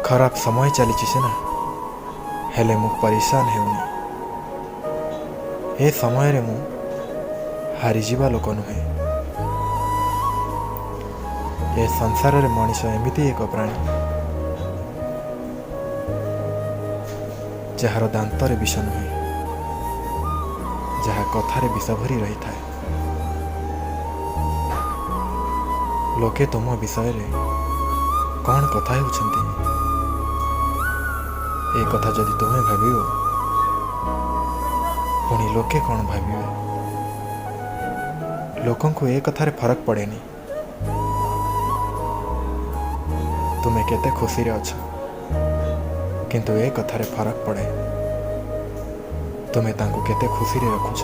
ଖରାପ ସମୟ ଚାଲିଛି ସିନା, ହେଲେ ମୁଁ ପରିଶାନ ହେଉନି। ଏ ସମୟରେ ମୁଁ ହାରିଯିବା ଲୋକ ନୁହେଁ। ଏ ସଂସାରରେ ମଣିଷ ଏମିତି ଏକ ପ୍ରାଣୀ, ଯାହାର ଦାନ୍ତରେ ବିଷ ନୁହେଁ, ଯାହା କଥାରେ ବିଷ ଭରି ରହିଥାଏ। ଲୋକେ ତୁମ ବିଷୟରେ କ'ଣ କଥା ହେଉଛନ୍ତି, ଏ କଥା ଯଦି ତୁମେ ଭାବିବ, ପୁଣି ଲୋକେ କ'ଣ ଭାବିବେ? ଲୋକଙ୍କୁ ଏ କଥାରେ ଫରକ ପଡ଼େନି ତୁମେ କେତେ ଖୁସିରେ ଅଛ, କିନ୍ତୁ ଏ କଥାରେ ଫରକ ପଡ଼େ ତୁମେ ତାଙ୍କୁ କେତେ ଖୁସିରେ ରଖୁଛ।